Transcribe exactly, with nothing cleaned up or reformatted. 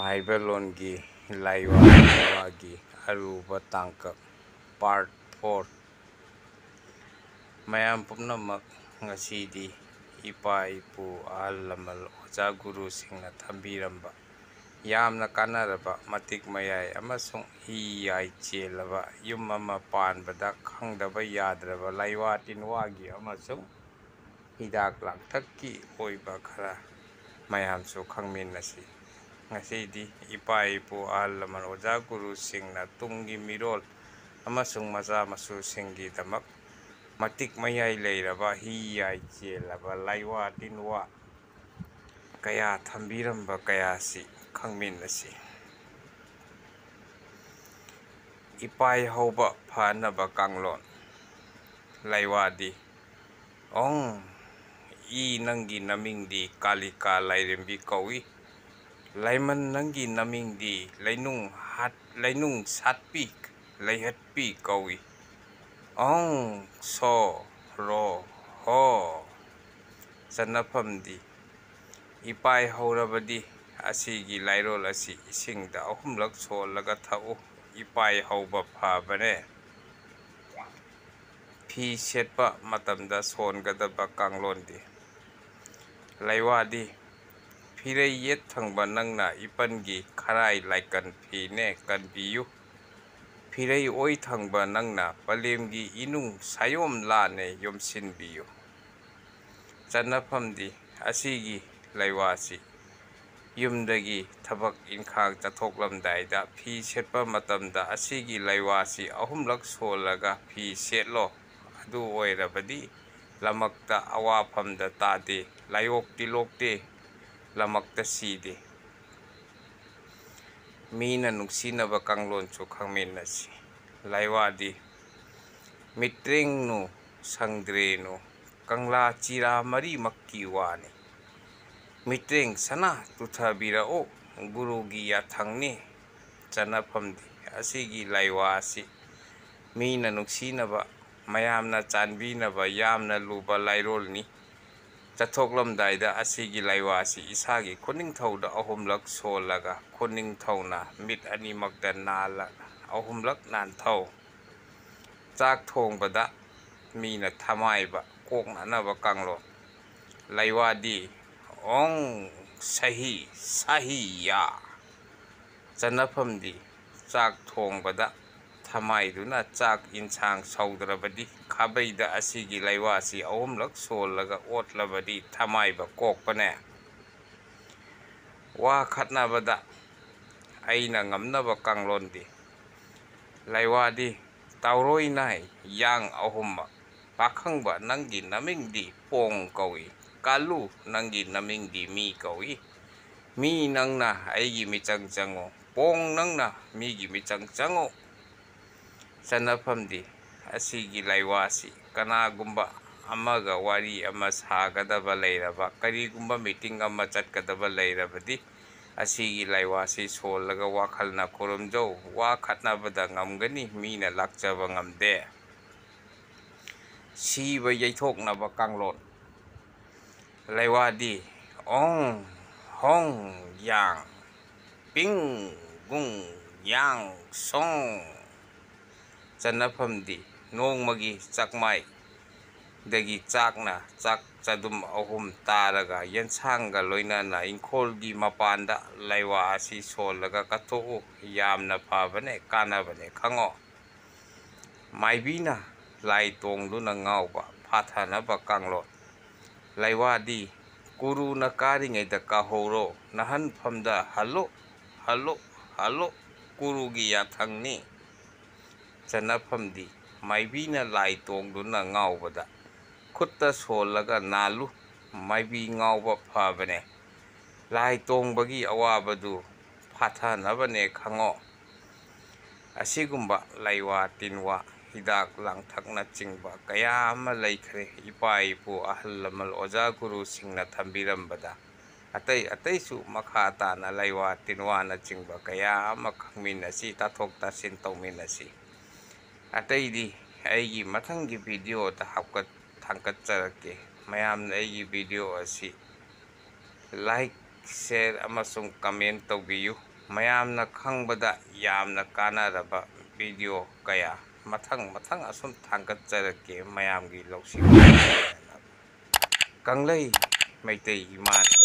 ꯍꯥꯏꯕ ꯂꯣꯟꯒꯤ ꯂꯥꯏꯋꯥꯒꯤ ꯑꯔꯨꯕ ꯇꯥꯡꯀꯛ, part four꯫ ꯃꯌꯥꯝ ꯄꯨꯝꯅꯃꯛ, ꯉꯁꯤꯗꯤ ꯏꯄꯥ ꯏꯄꯨ, ꯑꯍꯜ ꯂꯃꯟ, ꯑꯣꯖꯥ ꯒꯨꯔꯨꯁꯤꯡꯅ ꯊꯝꯕꯤꯔꯝꯕ ꯌꯥꯝꯅ ꯀꯥꯟꯅꯔꯕ, ꯃꯇꯤꯛ ꯃꯌꯥꯏ ꯑꯃꯁꯨꯡ ꯍꯤ ꯌꯥꯏ ꯆꯦꯜꯂꯕ ꯌꯨꯝ ꯑꯃ ꯄꯥꯟꯕꯗ ꯈꯪꯗꯕ ꯌꯥꯗ꯭ꯔꯕ ꯂꯥꯏꯋꯥ ꯇꯤꯟꯋꯥꯒꯤ ꯑꯃꯁꯨꯡ ꯍꯤꯗꯥꯛ ꯂꯥꯡꯊꯛꯀꯤ ꯑꯣꯏꯕ ꯈꯔ ꯃꯌꯥꯝꯁꯨ ꯈꯪꯃꯤꯟꯅꯁꯤ꯫ ꯉꯁꯤꯗꯤ ꯏꯄꯥ ꯏꯄꯨ, ꯑꯍꯜ ꯂꯃꯟ, ꯑꯣꯖꯥ ꯒꯨꯔꯨꯁꯤꯡꯅ ꯇꯨꯡꯒꯤ ꯃꯤꯔꯣꯜ ꯑꯃꯁꯨꯡ ꯃꯆꯥ ꯃꯁꯨꯁꯤꯡꯒꯤꯗꯃꯛ ꯃꯇꯤꯛ ꯃꯌꯥꯏ ꯂꯩꯔꯕ, ꯍꯤ ꯌꯥꯏ ꯆꯦꯜꯂꯕ ꯂꯥꯏꯋꯥ ꯇꯤꯟꯋꯥ ꯀꯌꯥ ꯊꯝꯕꯤꯔꯝꯕ ꯀꯌꯥꯁꯤ ꯈꯪꯃꯤꯟꯅꯁꯤ꯫ ꯏꯄꯥꯏ ꯍꯧꯕ ꯐꯅꯕ ꯀꯥꯡꯂꯣꯟ꯫ ꯂꯥꯏꯋꯥꯗꯤ: ꯑꯣꯡ, ꯏ ꯅꯪꯒꯤ ꯅꯃꯤꯡꯗꯤ ꯀꯥꯂꯤꯀꯥ ꯂꯥꯏꯔꯦꯝꯕꯤ ꯀꯧꯏ꯫ ꯂꯥꯏꯃꯟ ꯅꯪꯒꯤ ꯅꯃꯤꯡꯗꯤ ꯂꯩꯅꯨꯡ ꯍꯥꯠ-, ꯂꯩꯅꯨꯡ ꯁꯥꯠꯄꯤ, ꯂꯩꯍꯠꯄꯤ ꯀꯧꯏ꯫ ꯑꯣꯡ ꯁꯣ ꯔꯣ ꯍꯣ꯫ ꯆꯟꯅꯐꯝꯗꯤ: ꯏꯄꯥꯏ ꯍꯧꯔꯕꯗꯤ ꯑꯁꯤꯒꯤ ꯂꯥꯏꯔꯣꯜ ꯑꯁꯤ ꯏꯁꯤꯡꯗ ꯑꯍꯨꯝꯂꯛ ꯁꯣꯜꯂꯒ ꯊꯛꯎ꯫ ꯏꯄꯥꯏ ꯍꯧꯕ ꯐꯕꯅꯦ꯫ ꯐꯤ ꯁꯦꯠꯄ ꯃꯇꯝꯗ ꯁꯣꯟꯒꯗꯕ ꯀꯥꯡꯂꯣꯟꯗꯤ: ꯂꯥꯏꯋꯥꯗꯤ: ꯐꯤꯔꯩ ꯌꯦꯠ ꯊꯪꯕ ꯅꯪꯅ ꯏꯄꯟꯒꯤ ꯈꯔꯥꯏ ꯂꯥꯏꯀꯟ ꯐꯤꯅꯦ ꯀꯟꯕꯤꯌꯨ꯫ ꯐꯤꯔꯩ ꯑꯣꯏ ꯊꯪꯕ ꯅꯪꯅ ꯄꯂꯦꯝꯒꯤ ꯏꯅꯨꯡ ꯁꯥꯌꯣꯝ ꯂꯥꯅꯦ ꯌꯣꯝꯁꯤꯟꯕꯤꯌꯨ꯫ ꯆꯟꯅꯐꯝꯗꯤ: ꯑꯁꯤꯒꯤ ꯂꯥꯏꯋꯥꯁꯤ ꯌꯨꯝꯗꯒꯤ ꯊꯕꯛ ꯏꯪꯈꯥꯡ ꯆꯠꯊꯣꯛꯂꯝꯗꯥꯏꯗ ꯐꯤ ꯁꯦꯠꯄ ꯃꯇꯝꯗ ꯑꯁꯤꯒꯤ ꯂꯥꯏꯋꯥꯁꯤ ꯑꯍꯨꯝꯂꯛ ꯁꯣꯜꯂꯒ ꯐꯤ ꯁꯦꯠꯂꯣ꯫ ꯑꯗꯨ ꯑꯣꯏꯔꯕꯗꯤ ꯂꯃꯛꯇ ꯑꯋꯥꯐꯝꯗ ꯇꯥꯗꯦ, ꯂꯥꯏꯑꯣꯛꯇꯤ ꯂꯣꯛꯇꯦ, ꯂꯃꯛꯇ ꯁꯤꯗꯦ꯫ ꯃꯤꯅ ꯅꯨꯡꯁꯤꯅꯕ ꯀꯥꯡꯂꯣꯟꯁꯨ ꯈꯪꯃꯤꯟꯅꯁꯤ꯫ ꯂꯥꯏꯋꯥꯗꯤ: ꯃꯤꯇ꯭ꯔꯦꯡꯅꯨ ꯁꯪꯗ꯭ꯔꯦꯅꯨ, ꯀꯪꯂꯥ ꯆꯤꯔꯥ ꯃꯔꯤꯃꯛꯀꯤ ꯋꯥꯅꯤ꯫ ꯃꯤꯇ꯭ꯔꯦꯡ ꯁꯅꯥ ꯇꯨꯊꯕꯤꯔꯛꯎ, ꯒꯨꯔꯨꯒꯤ ꯌꯥꯊꯪꯅꯤ꯫ ꯆꯟꯅꯐꯝꯗꯤ: ꯑꯁꯤꯒꯤ ꯂꯥꯏꯋꯥ ꯑꯁꯤ ꯃꯤꯅ ꯅꯨꯡꯁꯤꯅꯕ, ꯃꯌꯥꯝꯅ ꯆꯥꯟꯕꯤꯅꯕ ꯌꯥꯝꯅ ꯂꯨꯕ ꯂꯥꯏꯔꯣꯜꯅꯤ꯫ ꯆꯠꯊꯣꯛꯂꯝꯗꯥꯏꯗ ꯑꯁꯤꯒꯤ ꯂꯥꯏꯋꯥꯁꯤ ꯏꯁꯥꯒꯤ ꯈꯨꯅꯤꯡꯊꯧꯗ ꯑꯍꯨꯝꯂꯛ ꯁꯣꯜꯂꯒ, ꯈꯨꯅꯤꯡꯊꯧꯅ ꯃꯤꯠ ꯑꯅꯤꯃꯛꯇ ꯅꯥꯜꯂ ꯑꯍꯨꯝꯂꯛ ꯅꯥꯟꯊꯧ꯫ ꯆꯥꯛ ꯊꯣꯡꯕꯗ ꯃꯤꯅ ꯊꯃꯥꯏꯕ ꯀꯣꯛꯅꯅꯕ ꯀꯥꯡꯂꯣꯟ꯫ ꯂꯥꯏꯋꯥꯗꯤ ꯑꯣꯡ ꯁꯍꯤ ꯁꯍꯤ ꯌꯥ꯫ ꯆꯠꯅꯐꯝꯗꯤ ꯆꯥꯛ ꯊꯣꯡꯕꯗ ꯊꯃꯥꯏꯗꯨꯅ ꯆꯥꯛ ꯏꯟꯁꯥꯡ ꯁꯧꯗ꯭ꯔꯕꯗꯤ, ꯈꯥꯕꯩꯗ ꯑꯁꯤꯒꯤ ꯂꯥꯏꯋꯥꯁꯤ ꯑꯍꯨꯝꯂꯛ ꯁꯣꯜꯂꯒ ꯑꯣꯠꯂꯕꯗꯤ ꯊꯃꯥꯏꯕ ꯀꯣꯛꯄꯅꯦ꯫ ꯋꯥ ꯈꯠꯅꯕꯗ ꯑꯩꯅ ꯉꯝꯅꯕ ꯀꯥꯡꯂꯣꯟꯗꯤ꯫ ꯂꯥꯏꯋꯥꯗꯤ ꯇꯥꯎꯔꯣꯏ ꯅꯥꯏ ꯌꯥꯡ ꯑꯍꯨꯝꯃꯛ꯫ ꯄꯥꯈꯪꯕ, ꯅꯪꯒꯤ ꯅꯃꯤꯡꯗꯤ ꯄꯣꯡ ꯀꯧꯏ꯫ ꯀꯥꯂꯨ, ꯅꯪꯒꯤ ꯅꯃꯤꯡꯗꯤ ꯃꯤ ꯀꯧꯏ꯫ ꯃꯤ ꯅꯪꯅ ꯑꯩꯒꯤ ꯃꯤꯆꯪ ꯆꯪꯉꯨ, ꯄꯣꯡ ꯅꯪꯅ ꯃꯤꯒꯤ ꯃꯤꯆꯪ ꯆꯪꯉꯨ꯫ ꯆꯠꯅꯐꯝꯗꯤ ꯑꯁꯤꯒꯤ ꯂꯥꯏꯋꯥꯁꯤ ꯀꯅꯥꯒꯨꯝꯕ ꯑꯃꯒ ꯋꯥꯔꯤ ꯑꯃ ꯁꯥꯒꯗꯕ ꯂꯩꯔꯕ, ꯀꯔꯤꯒꯨꯝꯕ ꯃꯤꯇꯤꯡ ꯑꯃ ꯆꯠꯀꯗꯕ ꯂꯩꯔꯕꯗꯤ, ꯑꯁꯤꯒꯤ ꯂꯥꯏꯋꯥꯁꯤ ꯁꯣꯜꯂꯒ ꯋꯥꯈꯜꯅ ꯈꯨꯔꯨꯝꯖꯧ꯫ ꯋꯥ ꯈꯠꯅꯕꯗ ꯉꯝꯒꯅꯤ, ꯃꯤꯅ ꯂꯥꯛꯆꯕ ꯉꯝꯗꯦ꯫ ꯁꯤꯕ ꯌꯩꯊꯣꯛꯅꯕ ꯀꯥꯡꯂꯣꯟ꯫ ꯂꯩꯋꯥꯗꯤ ꯑꯣꯡ ꯍꯣꯡ ꯌꯥꯡ ꯄꯤꯡ ꯒꯨꯡ ꯌꯥꯡ ꯁꯣꯡ꯫ ꯆꯠꯅꯐꯝꯗꯤ ꯅꯣꯡꯃꯒꯤ ꯆꯥꯛꯃꯥꯏꯗꯒꯤ ꯆꯥꯛꯅ ꯆꯥꯛ ꯆꯗꯨꯝ ꯑꯍꯨꯝ ꯇꯥꯔꯒ ꯌꯦꯟꯁꯥꯡꯒ ꯂꯣꯏꯅꯅ ꯏꯪꯈꯣꯜꯒꯤ ꯃꯄꯥꯟꯗ ꯂꯩꯋꯥ ꯑꯁꯤ ꯁꯣꯜꯂꯒ ꯀꯠꯊꯣꯛꯎ꯫ ꯌꯥꯝꯅ ꯐꯕꯅꯦ, ꯀꯥꯟꯅꯕꯅꯦ ꯈꯪꯉꯣ꯫ ꯃꯥꯏꯕꯤꯅ ꯂꯥꯏ ꯇꯣꯡꯗꯨꯅ ꯉꯥꯎꯕ ꯐꯥꯊꯅꯕ ꯀꯥꯡꯂꯣꯟ꯫ ꯂꯩꯋꯥꯗꯤ ꯀꯨꯔꯨꯅ ꯀꯥꯔꯤꯉꯩꯗ ꯀꯥꯍꯧꯔꯣ, ꯅꯥꯍꯟꯐꯝꯗ ꯍꯜꯂꯨ, ꯍꯜꯂꯨ, ꯍꯜꯂꯨ, ꯀꯨꯔꯨꯒꯤ ꯌꯥꯊꯪꯅꯤ꯫ ꯆꯠꯅꯐꯝꯗꯤ ꯃꯥꯏꯕꯤꯅ ꯂꯥꯏ ꯇꯣꯡꯗꯨꯅ ꯉꯥꯎꯕꯗ ꯈꯨꯠꯇ ꯁꯣꯜꯂꯒ ꯅꯥꯜꯂꯨ, ꯃꯥꯏꯕꯤ ꯉꯥꯎꯕ ꯐꯕꯅꯦ꯫ ꯂꯥꯏ ꯇꯣꯡꯕꯒꯤ ꯑꯋꯥꯕꯗꯨ ꯐꯥꯊꯅꯕꯅꯦ ꯈꯪꯉꯣ꯫ ꯑꯁꯤꯒꯨꯝꯕ ꯂꯩꯋꯥ ꯇꯤꯟꯋꯥ, ꯍꯤꯗꯥꯛ ꯂꯥꯡꯊꯛꯅꯆꯤꯡꯕ ꯀꯌꯥ ꯑꯃ ꯂꯩꯈ꯭ꯔꯦ, ꯏꯄꯥ ꯏꯄꯨ ꯑꯍꯜ ꯂꯃꯟ ꯑꯣꯖꯥ ꯒꯨꯔꯨꯁꯤꯡꯅ ꯊꯝꯕꯤꯔꯝꯕꯗ꯫ ꯑꯇꯩ ꯑꯇꯩꯁꯨ ꯃꯈꯥ ꯇꯥꯅ ꯂꯩꯋꯥ ꯇꯤꯟꯋꯥꯅꯆꯤꯡꯕ ꯀꯌꯥ ꯑꯃ ꯈꯪꯃꯤꯟꯅꯁꯤ, ꯇꯥꯊꯣꯛ ꯇꯥꯁꯤꯟ ꯇꯧꯃꯤꯟꯅꯁꯤ꯫ ꯑꯇꯩꯗꯤ ꯑꯩꯒꯤ ꯃꯊꯪꯒꯤ ꯚꯤꯗꯤꯑꯣꯗ ꯍꯥꯞꯀꯠ ꯊꯥꯡꯒꯠꯆꯔꯛꯀꯦ꯫ ꯃꯌꯥꯝꯅ ꯑꯩꯒꯤ video ꯑꯁꯤ like, share ꯑꯃꯁꯨꯡ comment ꯇꯧꯕꯤꯌꯨ꯫ ꯃꯌꯥꯝꯅ ꯈꯪꯕꯗ ꯌꯥꯝꯅ ꯀꯥꯟꯅꯔꯕ video ꯀꯌꯥ ꯃꯊꯪ ꯃꯊꯪ ꯑꯁꯨꯝ ꯊꯥꯡꯒꯠꯆꯔꯛꯀꯦ ꯃꯌꯥꯝꯒꯤ ꯂꯧꯁꯤꯡ ꯀꯥꯟꯅꯅꯕ꯫ ꯀꯪꯂꯩ ꯃꯩꯇꯩ ꯏꯃꯥꯅ